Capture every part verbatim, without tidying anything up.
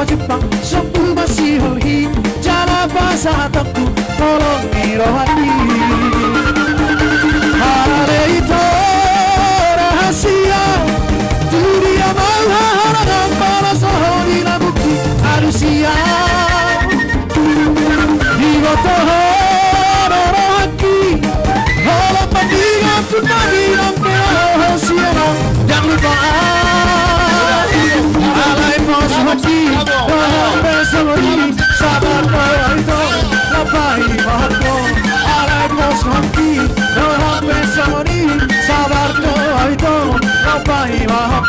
Jumpang sombu masiholhi jala pasahatonku holong ni rohangki. Alai ito rahasia tu dia ma haharangan pala so ho di lambungki alusia. Diboto ho do rohangki. Holan mandingan tu nami nang pe ho sian on. Ndang lupa alai pos haki roham pe songon i. Sabar do ito, lam paima ho. Alai pos haki roham pe songon i. Sabar do ito, lam paima ho.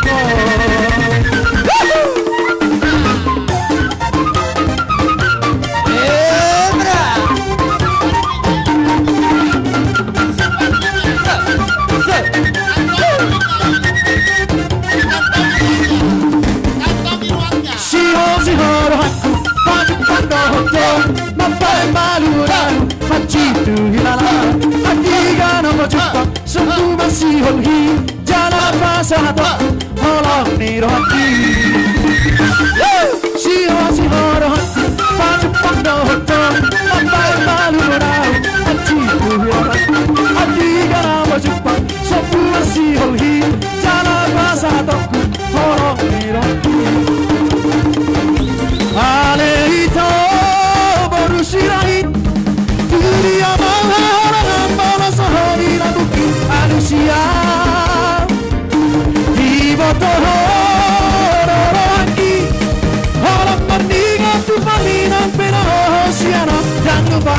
Sihol, sihol rohangku, pajumpang dohot ho. Mambaen malu-malu, manjintuhon hela-hela. Andigan ho pajumpang, sombu masiholhi jala pasahatonku holong ni rohangki. Sihol, sihol rohangku, pajumpang dohot ho. Mambaen malu-malu, manjintuhon hela-hela. Andigan ho pajumpang, sombu masiholhi jala pasahatonku holong ni rohangki. Ale ito boru Sirait, tu dia ma haharangan pala so ho di lambungki alusia. Diboto ho do rohangki. Holan mandingan tu nami nang pe ho sian on. Ndang lupa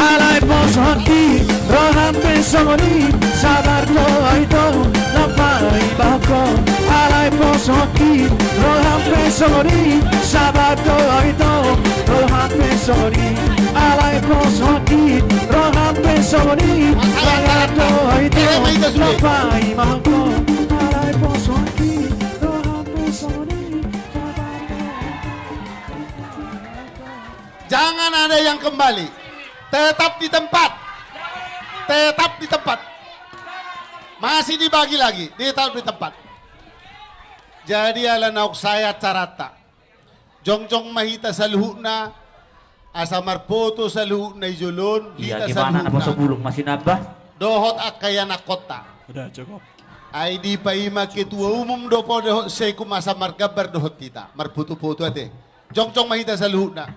alai pos haki roham pe songon i. Sabar do ito, lam paima ho. Alai pos haki roham pe songon i. Sabar do ito, roham pe songon i. Alai pos haki roham pe songon i. Sabar do ito, lam paima ho. Alai pos haki roham pe songon i. Sabar do ito. Jangan ada yang kembali. Tetap di tempat. Tetap di tempat. Masih dibagi lagi. Tetap di tempat. Jadi ala naung sae acaranta, jongjong ma hita saluhutna, asa marpoto saluhutna di jolo on. Ia hita gimana saluhutna na poso bulung masih nambah dohot angka ianakkonta. Udah cukup. Ai dipaima ketua umum do poda dohot sekjen asa margambar dohot hita, marpoto-poto ate. Jongjong ma hita saluhutna.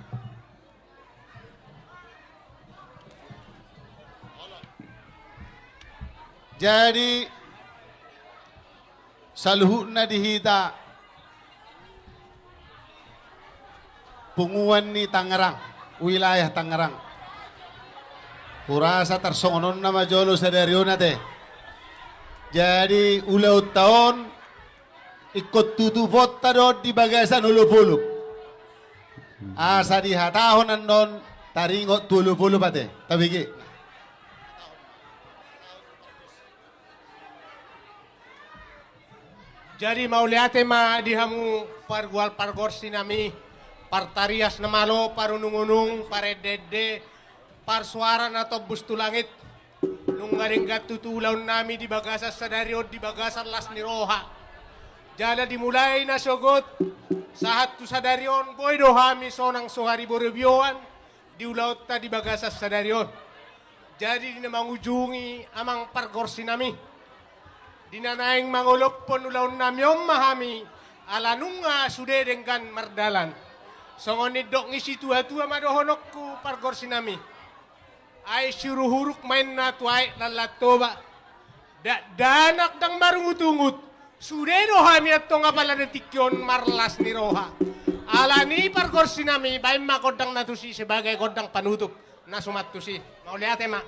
Jadi saluhutna di hita punguan ni Tangerang, wilayah Tangerang, hurasa tarsongon on nama jolo sadari on ate. Jadi ulaonta on ingkon tutuponta do on di bagasan olop-olop. Asa dihatahon annon taringot tu olop-olop ate. Tabege. Jadi mauliate ma di hamu pargual pargonsi nami, partarias na malo, parunung-unung, parende-ende, parsuara na tombus tu langit. Nunga denggan tutu ulaon nami di bagasan sadari on di bagasan las ni roha. Jala dimulai nasogot sahat tu sadari on boi do hami sonang so haribio-ribioan di ulaonta di bagasan sadari on. Jadi di na mangujungi amang pargonsi nami, di na naeng mangolophon ulaon nami on ma hami, ala nunga sude denggan mardalan. Songon nidok ni situa-tua ma dohononku pargonsi nami. Ai sihuruk-huruk ma inna tu aek lallan toba. Dakdanak ndang marungut-ungut. Sude do hami antong apala di tingki on marlas ni roha. Alani pargonsi nami baen ma gondang na tusi sebagai gondang panutup. Na suman tusi. Mauliate ma.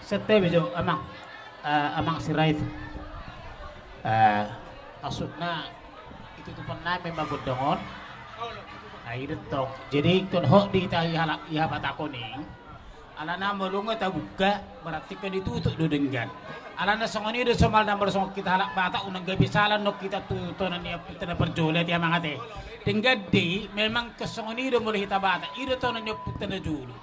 Sette bejo amang, eh, amang Sirait. Eh, maksudna itu tu pernah memang gondongon. Nah, itu tong. Jadi ingkon hot di hita iha, iha batako ni. Alana molo nunga tabuka, berarti kan ditutup do denggan. Alana songon i do somalna molo songon hita halak Batak, unang gabe sala annon hita tu tona ni ompunta na parjolo, ate amang ate. Denggan do i, memang kan songon i do molo hita Batak, i do tona ni ompunta na jolo.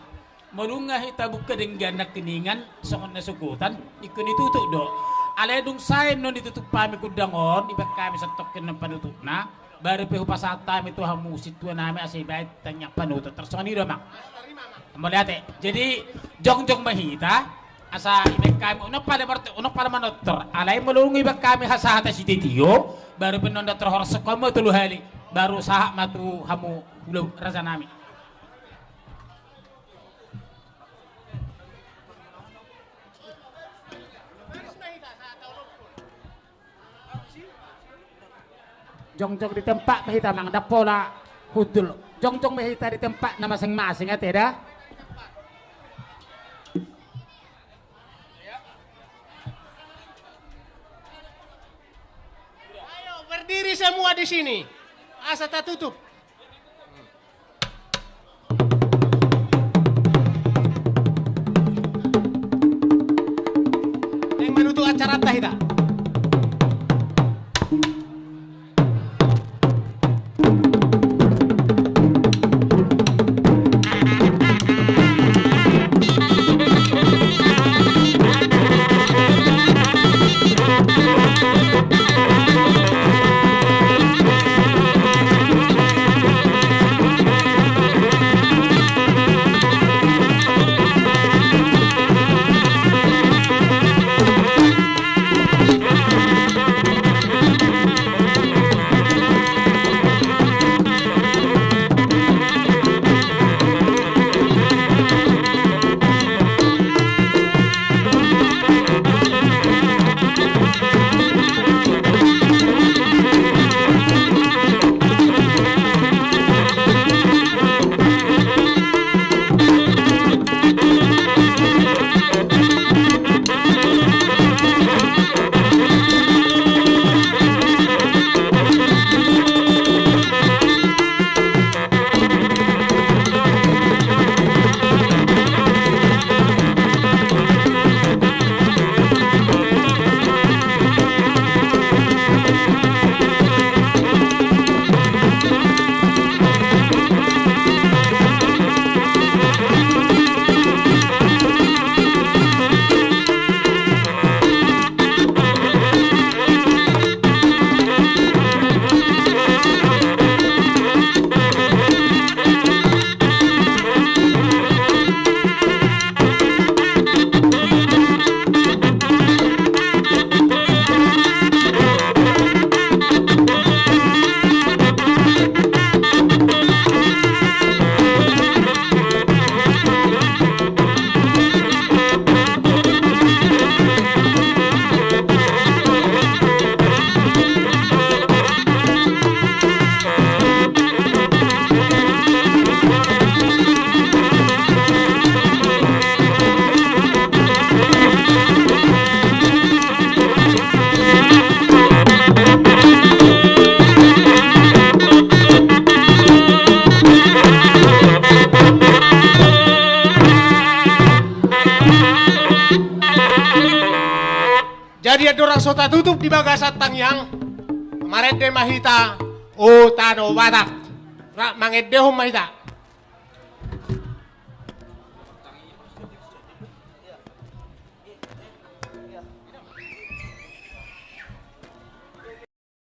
Molo nunga hita buka denggan nangkiningan, songon na sogot an, ingkon ditutup do. Alai dung sae annon ditutup hami gondang on, dibaen hami santongkin annon panutupna. Baru pe hupasahat hami tu hamu sintua nami asa dibaen tangiang panutup. Tarsongon i do amang. Mauliate. Jadi jongjong ma hita asa dibaen hami, unang pada marto-, unang pada manortor. Alai molo nunga dibaen hami hasahatan sitio-tio, baru pe annon ndang tor horas, songkop ma tolu hali. Baru sahat ma tu hamu hulahula raja nami. Jongjong di tempat ma hita amang, ndang pola hundul. Jongjong ma hita di tempatna masing-masing, ate da. Ayo, berdiri semua di sini. Asa tatutup. Naeng manutup acaranta hita. Jadi andorang so tatutup di bagasan tangiang, marende ma hita, o tano Batak. Ra, mangendehon ma hita.